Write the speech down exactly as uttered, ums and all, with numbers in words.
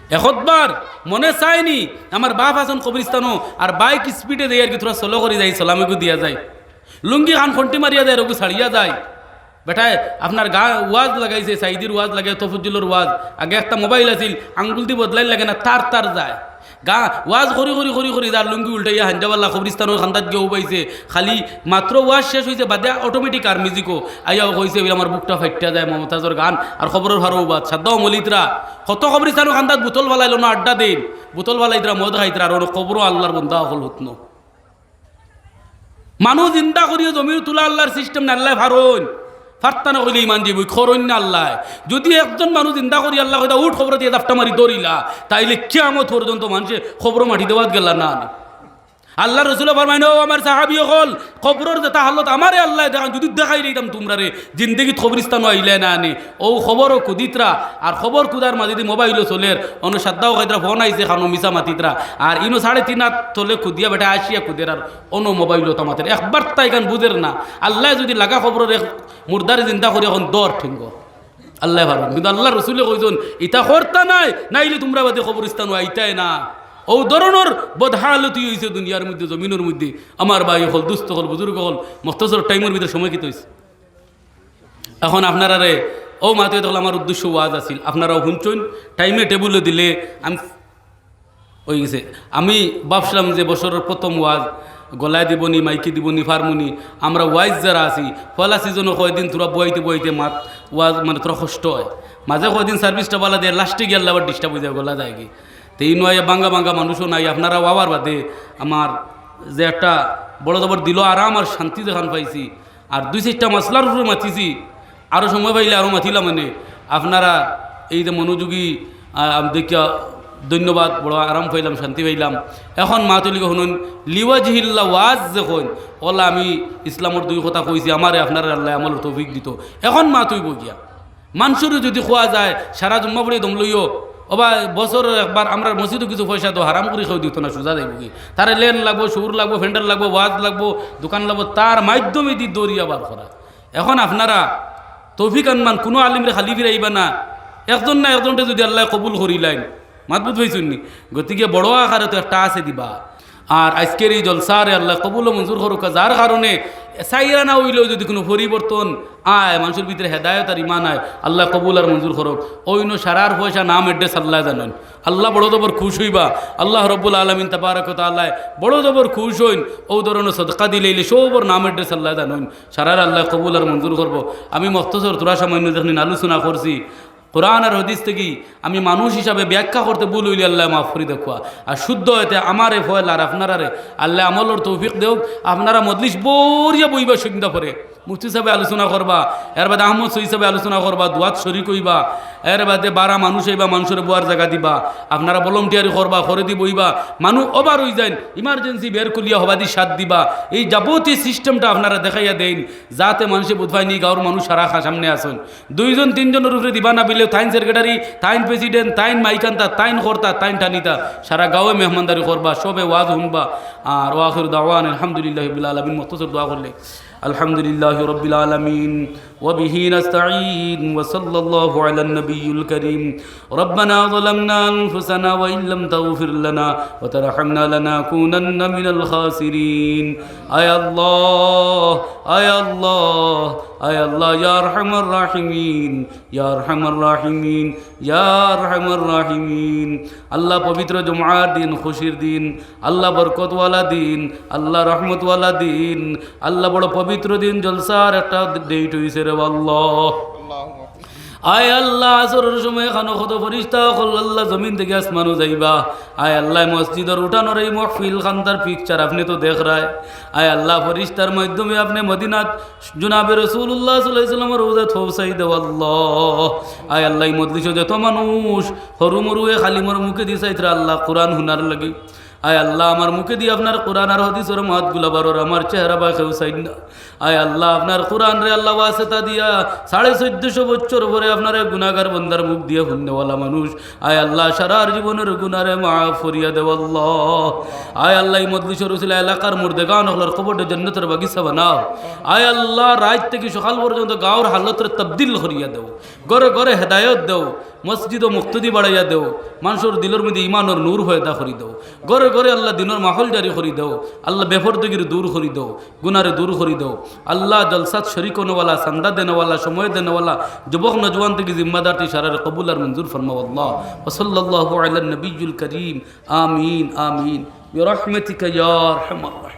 একবার মনে চায়নি, আমার বাপ আছইন কবরিস্তানো, আর বাইক স্পিডে যাই আর কি, থুড়া স্লো করি যাই, সালামিগু দিয়া যাই, লুঙ্গি খান খন্টি মারিয়া যায়, রঘু ছাড়িয়া যায়। বেটায় আপনার গা ওয়াজ লাগাইছে, সাইদির ওয়াজ লাগে, তফজ্জুলর ওয়াজ। আগে একটা মোবাইল আছিল, আঙ্গুল দি বদলাইন লাগে না, তার তার যায়। গা ওয়াজ করি করি করি করি যার লুঙ্গি উল্টাইয়া হাঞ্জাবাল্লা কবরিস্তানর কান্দাত গিয়া উবাইছে। খালি মাত্র ওয়াজ শেষ অইছে, বাদে অটোমেটিক আর মিউজিকও আইয়াও কইছে, "ওই আমার বুকটা ফাটিয়া যায়, মমতাজর গান আর কবরর ফারো উবাত।" সাদ্দাও মলিতরা কত কবরিস্তানর কান্দাত বোতল ফালাইল না, আড্ডা দেইন, বোতল ফালাইতরা, মদ খাইতরা, আর অনো কবরো আল্লার বন্দা অকল হুতনো। মানুষ জিন্দা করিয়া জমিন তুলা আল্লার সিস্টেম না, আল্লায় ফারইন। ফারতা না কইলে ইমান দিবো, খরইন না আল্লায়। যদি একজন মানুষ জিন্দা করি আল্লায় কইতা, "উঠ, কবরো দিয়া জাপটা মারি ধরিলা", তাইলে কিয়ামত পর্যন্ত মানষে কবরো মাটি দেওয়াত গেলা না। আল্লার রসুলে ফরমাইন, "ও আমার সাহাবি অকল, কবরর যেটা হালত আমারে আল্লায় দেখাইন, যদি দেখাই দিতাম তুমরারে, জিন্দেগিত কবরিস্তানো আইলায় না নে।" অউ কবরো কুদিতরা, আর কবর কুদার মাঝেদি মোবাইলও চলের, অনো সাদ্দাও খাইতরা, ফোন আইছে, খানো মিছা মাতিতরা, আর ইনো সাড়ে তিন হাত তলে কুদিয়া বেটায় আসিয়া কুদের, আর অনো মোবাইলও তামাতের। একবার তাইখান বুঝের না, আল্লায় যদি লাগা কবরর এক মুর্দারে জিন্দা করি অখন দর ঠেঙ্গো, আল্লায় ফারইন। কিন্তু আল্লার রসুলে কইছইন, "ইতা করতা নায়, নাইলে তুমরা বাদে কবরিস্তানো আইতায় না।" অউ ধরনর বদহালতি অইছে দুনিয়ার মধ্যে, জমিনর মধ্যে। আমার ভাই অকল, দুস্ত অকল, বুজুর্গ অকল, মখতসর টাইমর ভিতরে সময় কিতা অইছে? অখন আপনারারে, অউ মাতে অকল আমার উদ্দেশ্য ওয়াজ আছিল, আপনারাও হুনছইন, টাইমে টেবুলে দিলে আমি অইগেছে। আমি ভাবছিলাম যে বছরর প্রথম ওয়াজ, গলায় দিবনি, মাইকে দিবনি, ফারমুনি, আমরা ওয়াইজ যারা আছি, পয়লা সিজনো কয়দিন থুড়া বওয়াইতে বওয়াইতে মাত ওয়াজ মানে থুড়া কষ্ট অয়, মাঝে কয়দিন সার্ভিসটা ভালা দেয়, লাস্টে গিয়া আবার ডিস্টার্ব অইযায়, গলা যায়গি। তে ইনো আইয়া বাঙ্গা বাঙ্গা মানুষও নাই, আপনারা আওয়ার বাদে আমার যে একটা বড় জবর দিলো আরাম আর শান্তি যেখান পাইছি, আর দুই চাইরটা মাসলার উপরে মাতিছি, আরও সময় পাইলে আরও মাতিলাম। মানে আপনারা এই যে মনোযোগী, আহ, আমি দেখিয়া ধন্যবাদ, বড় আরাম পাইলাম, শান্তি পাইলাম। অখন মাত অইলো গি হুনইন, লিওয়াজহিল্লাহ ওয়াজ যে কইন, অলা আমি ইসলামর দুই কথা কইছি, আমারে আপনারারে আল্লায় আমলর তৌফিক দিতো। অখন মাত অইবো গিয়া। মানষরে যদি কওয়া যায়, সারা জুম্মা পড়ি দম লইও, ওবা বছরর একবার আমরার মসজিদো কিছু পয়সা দেও, হারাম করি কেউ দিতো না, সুজা যাইবো গি। তারে লেন লাগবো, সুর লাগবো, প্যান্ডেল লাগবো, ওয়াজ লাগবো, দোকান লাগবো, তার মাধ্যমেদি দরিয়া বার করা। অখন আপনারা তৌফিক আনমান, কুনু আলিমরে খালি ফিরাইবা না। একজন না একজনরে যদি আল্লায় কবুল করিলাইন, মাত বুঝ পাইছইন নি? গতিকে বড় আকারে তো একটা আছে দিবা। আর আইজকের এই জলসারে আল্লায় কবুল ও মঞ্জুর করুক্কা, যার কারণে চাইর আনা অইলেও যদি কুনু পরিবর্তন আয়, মানষর ভিতরে হেদায়ত আর ইমান আয়, আল্লায় কবুল আর মঞ্জুর করুক। অইন্য সারার পয়সা নাম address আল্লায় জানইন। আল্লাহ বড় জবর খুশ অইবা, আল্লাহ রব্বুল আলামিন তাবারাক ওয়া তাআলায় বড় জবর খুশ অইন। অউ ধরনর সদকা দিলাইলে সবর নাম address আল্লায় জানইন। সারার আল্লায় কবুল আর মঞ্জুর করবো। আমি মখতসর থুড়া সামান্য যেখান আলোচনা করছি, কোরআন আর হাদিস থাকি আমি মানুষ হিসাবে ব্যাখ্যা করতে ভুল অইলে আল্লায় মাফ করি দেউক্কা। আর শুদ্ধ অইতে আমারে ফয়লা আর আপনারারে আল্লায় আমলর তৌফিক দেউক। আপনারা মজলিস ভরিয়া বইবা সন্ধ্যা পরে, মুফতি সাবে আলোচনা করবা, এর বাদে আহমদ সৈয়দ সাবে আলোচনা করবা, দোয়াত শরিক অইবা, এর বাদে বারা মানুষ আইবা, মানষরে বওয়ার জাগা দিবা, আপনারা volunteer করবা, করেদি বইবা, মানুষ over অইযাইন, emergency বের খুলিয়া হবাদি সাথ দিবা। এই যাবতীয় system টা আপনারা দেখাইয়া দেইন, যাতে মানষে বুঝ পাইন নি গাঁওর মানুষ সারা খা-, সামনে আছইন। দুইজন তিনজনর উপরে দিবা না বিলেও তাইন secretary, তাইন president, তাইন মাইক আনতা, তাইন কর্তা, তাইন টানিতা, সারা গাঁওয়ে মেহমানদারি করবা, সবে ওয়াজ হুনবা। আর ওয়া আখিরু দাওয়ানা আলহামদুলিল্লাহি রাব্বিল আলামিন, মখতসর দোয়া করলে। الحمد لله رب العالمين، وبه نستعين، وصلى الله على النبي الكريم. ربنا ظلمنا أنفسنا وإن لم تغفر لنا وترحمنا لنكونن من الخاسرين. আয় আল্লাহ, আয় আল্লাহ, আয় আল্লাহ, ইয়া আরহামার রাহিমিন, ইয়া আরহামার রাহিমিন, ইয়া আরহামার রাহিমিন। আল্লাহ, পবিত্র জুমার দিন, খুশির দিন, আল্লাহ, বরকতওয়ালা দিন, আল্লাহ, রহমতওয়ালা দিন, আল্লাহ, বড় পবিত্র দিন, জলসার একটা date অইছে রে আল্লাহ। আয় আল্লাহ, আসরর সময় খানো কত ফিরিস্তা অকল আল্লাহ জমিন থাকি আসমানো যাইবা। আয় আল্লাহ, মসজিদর উঠানর এই মহফিল খান্দার picture আপনে তো দেখরায়। আয় আল্লাহ, ফিরিস্তার মাধ্যমে আপনে মদিনাত জনাবে রাসুলুল্লাহ সাল্লাল্লাহু আলাইহি ওয়াসাল্লামর রওজাত পৌঁছাই দেও আল্লাহ। আয় আল্লাহ, এই মজলিসো যত মানুষ হুরু মুরু এক আলিমর মুখেদি চাইতরা আল্লাহ কোরআন হুনার লাগি। আয় আল্লাহ, আমার মুখেদি আপনার কোরআন আর হাদিসর মাতগুলা বারর, আমার চেহারা বায় কেউ চাইন না। আয় আল্লাহ, আপনার কোরআনরে আল্লাহ ওয়াসিতা দিয়া সাড়ে চৌদ্দশো বছর পরে আপনার এক গুনাগার বন্দার মুখ দিয়া হুননেওয়ালা মানুষ। আয় আল্লাহ, সারার জীবনর গুনারে মাফ করিয়া দেও আল্লাহ। আয় আল্লাহ, এই মজলিসর উসিলা এলাকার মুর্দেগান অকলর কবররে জান্নাতর বাগিচা বানাও। আয় আল্লাহ, রাইত থাকি সকাল পর্যন্ত গাঁওর হালতরে তবদিল করিয়া দেও, ঘরে ঘরে হেদায়ত দেও। মসজিদো মুক্তদি বাড়াইয়া দেও, মানষর দিলর মধ্যে ইমানর নূর পয়দা করি দেও, ঘরে ঘরে আল্লাহ দিনর মাহল জারি করি দেও, আল্লাহ বেপরদগির দূর করি দেও, গুনারে দূর করি দেও। আল্লাহ জলসাত শরিক অনেওয়ালা, চান্দা দেনেওয়ালা, সময় দেনেওয়ালা যুবক নজওয়ান থাকি জিম্মাদার থাকি সারারে কবুল আর মঞ্জুর ফরমাও আল্লাহ। ওয়া সাল্লাল্লাহু আলা নবিয়্যিল করিম। আমিন, আমিন। বিরহমাতিকা ইয়া আরহামার রাহিমিন।